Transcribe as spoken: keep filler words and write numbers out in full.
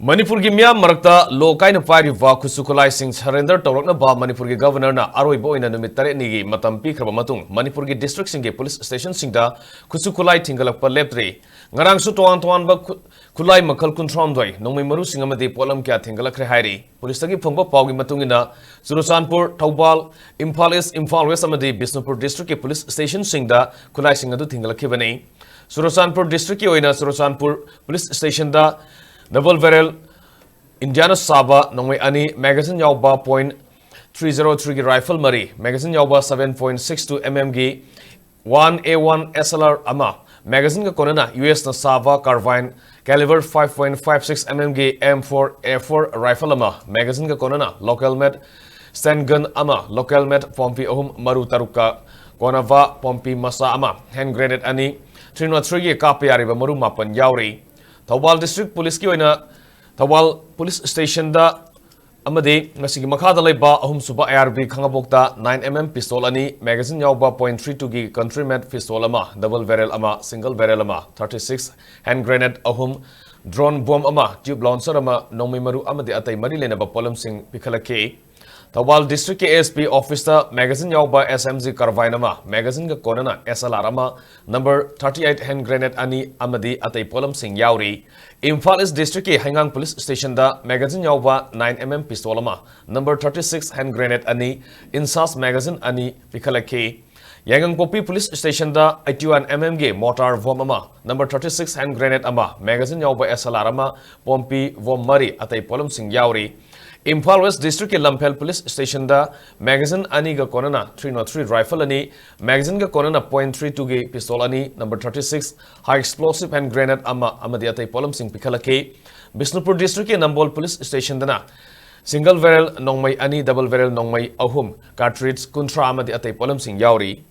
ꯃꯅꯤꯄꯨꯔꯒꯤ ꯃꯤꯌꯥꯝ ꯃꯔꯛꯇ ꯂꯣ ꯀꯥꯏꯅ ꯄꯥꯏꯔꯤꯕ ꯈꯨꯠꯁꯨ ꯈꯨꯠꯂꯥꯏꯁꯤꯡ surrender ꯇꯧꯔꯛꯅꯕ ꯃꯅꯤꯄꯨꯔꯒꯤ Governorꯅ ꯑꯔꯣꯏꯕ ꯑꯣꯏꯅ ꯅꯨꯃꯤꯠ ꯇꯔꯦꯠꯅꯤꯒꯤ ꯃꯇꯝ ꯄꯤꯈ꯭ꯔꯕ ꯃꯇꯨꯡ, ꯃꯅꯤꯄꯨꯔꯒꯤ districtꯁꯤꯡꯒꯤ police stationꯁꯤꯡꯗ ꯈꯨꯠꯁꯨ ꯈꯨꯠꯂꯥꯏ ꯊꯤꯡꯒꯠꯂꯛꯄ ꯂꯦꯞꯇ꯭ꯔꯤ꯫ ꯉꯔꯥꯡꯁꯨ ꯇꯣꯉꯥꯟ ꯇꯣꯉꯥꯟꯕ ꯈꯨ-, ꯈꯨꯠꯂꯥꯏ ꯃꯈꯜ ꯀꯨꯟꯊ꯭ꯔꯥꯍꯨꯝꯗꯣꯏ, ꯅꯣꯡꯃꯩ ꯃꯔꯨꯁꯤꯡ ꯑꯃꯗꯤ ꯄꯣꯠꯂꯝ ꯀꯌꯥ ꯊꯤꯡꯒꯠꯂꯛꯈ꯭ꯔꯦ ꯍꯥꯏꯔꯤ꯫ Policeꯇꯒꯤ ꯐꯪꯕ ꯄꯥꯎꯒꯤ ꯃꯇꯨꯡ ꯏꯟꯅ, ꯆꯨꯔꯆꯥꯟꯄꯨꯔ, ꯊꯧꯕꯥꯜ, ꯏꯝꯐꯥꯜ East, ꯏꯝꯐꯥꯜ West ꯑꯃꯗꯤ ꯕꯤꯁꯅꯨꯄꯨꯔ districtꯀꯤ police stationꯁꯤꯡꯗ ꯈꯨꯠꯂꯥꯏꯁꯤꯡ ꯑꯗꯨ ꯊꯤꯡꯒꯠꯂꯛꯈꯤꯕꯅꯤ꯫ ꯆꯨꯔꯆꯥꯟꯄꯨꯔ districtꯀꯤ ꯑꯣꯏꯅ ꯆꯨꯔꯆꯥꯟꯄꯨꯔ police stationꯗ double barrel Indiaꯅ ꯁꯥꯕ ꯅꯣꯡꯃꯩ ꯑꯅꯤ, magazine ꯌꯥꯎꯕ point three zero threeꯒꯤ rifle ꯃꯔꯤ, magazine ꯌꯥꯎꯕ seven point six two mmꯒꯤ one A one SLR ꯑꯃ, magazineꯒ ꯀꯣꯟꯅꯅ USꯅ ꯁꯥꯕ carbine caliber five point five six mmꯒꯤ M four A four rifle ꯑꯃ, magazineꯒ ꯀꯣꯟꯅꯅ local made stun gun ꯑꯃ, local made ꯄꯣꯝꯄꯤ ꯑꯍꯨꯝ, ꯃꯔꯨ ꯇꯔꯨꯛꯀ ꯀꯣꯟꯅꯕ ꯄꯣꯝꯄꯤ ꯃꯆꯥ ꯑꯃ, hand grenade ꯑꯅꯤ, three not threeꯒꯤ ꯀꯥꯞꯄ ꯌꯥꯔꯤꯕ ꯃꯔꯨ ꯃꯥꯄꯟ ꯌꯥꯎꯔꯤ꯫ ꯊꯧꯕꯥꯜ district policeꯀꯤ ꯑꯣꯏꯅ ꯊꯧꯕꯥꯜ police stationꯗ ꯑꯃꯗꯤ ꯃꯁꯤꯒꯤ ꯃꯈꯥꯗ ꯂꯩꯕ ꯑꯍꯨꯝꯁꯨꯕ IRB ꯈꯥꯡꯉꯕꯣꯛꯇ nine mm pistol ꯑꯅꯤ, magazine ꯌꯥꯎꯕ point three twoꯒꯤ country made pistol ꯑꯃ, double barrel ꯑꯃ, single barrel ꯑꯃ, thirty six hand grenade ꯑꯍꯨꯝ, drone bomb ꯑꯃ, tube launcher ꯑꯃ, ꯅꯣꯡꯃꯩ ꯃꯔꯨ ꯑꯃꯗꯤ ꯑꯇꯩ ꯃꯔꯤ ꯂꯩꯅꯕ ꯄꯣꯠꯂꯝꯁꯤꯡ ꯄꯤꯈꯠꯂꯛꯈꯤ꯫ ꯊꯧꯕꯥꯜ districtꯀꯤ SP officeꯇ magazine ꯌꯥꯎꯕ SMG carbine ꯑꯃ, magazineꯒ ꯀꯣꯟꯅꯅ SLR ꯑꯃ, number thirty eight hand grenade ꯑꯅꯤ ꯑꯃꯗꯤ ꯑꯇꯩ ꯄꯣꯠꯂꯝꯁꯤꯡ ꯌꯥꯎꯔꯤ꯫ ꯏꯝꯐꯥꯜ East districtꯀꯤ ꯍꯩꯉꯥꯡ police stationꯗ magazine ꯌꯥꯎꯕ nine mm pistol ꯑꯃ, number thirty six hand grenade ꯑꯅꯤ, INSAS magazine ꯑꯅꯤ ꯄꯤꯈꯠꯂꯛꯈꯤ꯫ ꯌꯥꯏꯉꯪꯄꯣꯛꯄꯤ police stationꯗ eighty one mmꯒꯤ mortar bomb ꯑꯃ, number thirty six hand grenade ꯑꯃ, magazine ꯌꯥꯎꯕ SLR ꯑꯃ, ꯄꯣꯝꯄꯤ bomb ꯃꯔꯤ, ꯑꯇꯩ ꯄꯣꯠꯂꯝꯁꯤꯡ ꯌꯥꯎꯔꯤ꯫ ꯏꯝꯐꯥꯜ West districtꯀꯤ ꯂꯝꯐꯦꯜ police stationꯗ magazine ꯑꯅꯤꯒ ꯀꯣꯟꯅꯅ three not three rifle ꯑꯅꯤ, magazineꯒ ꯀꯣꯟꯅꯅ point three twoꯒꯤ pistol ꯑꯅꯤ, number thirty six high explosive hand grenade ꯑꯃ ꯑꯃꯗꯤ ꯑꯇꯩ ꯄꯣꯠꯂꯝꯁꯤꯡ ꯄꯤꯈꯠꯂꯛꯈꯤ꯫ ꯕꯤꯁꯅꯨꯄꯨꯔ districtꯀꯤ ꯅꯝꯕꯣꯜ police stationꯗꯅ single barrel ꯅꯣꯡꯃꯩ ꯑꯅꯤ, double barrel ꯅꯣꯡꯃꯩ ꯑꯍꯨꯝ, cartridge ꯀꯨꯟꯊ꯭ꯔꯥ ꯑꯃꯗꯤ ꯑꯇꯩ ꯄꯣꯠꯂꯝꯁꯤꯡ ꯌꯥꯎꯔꯤ꯫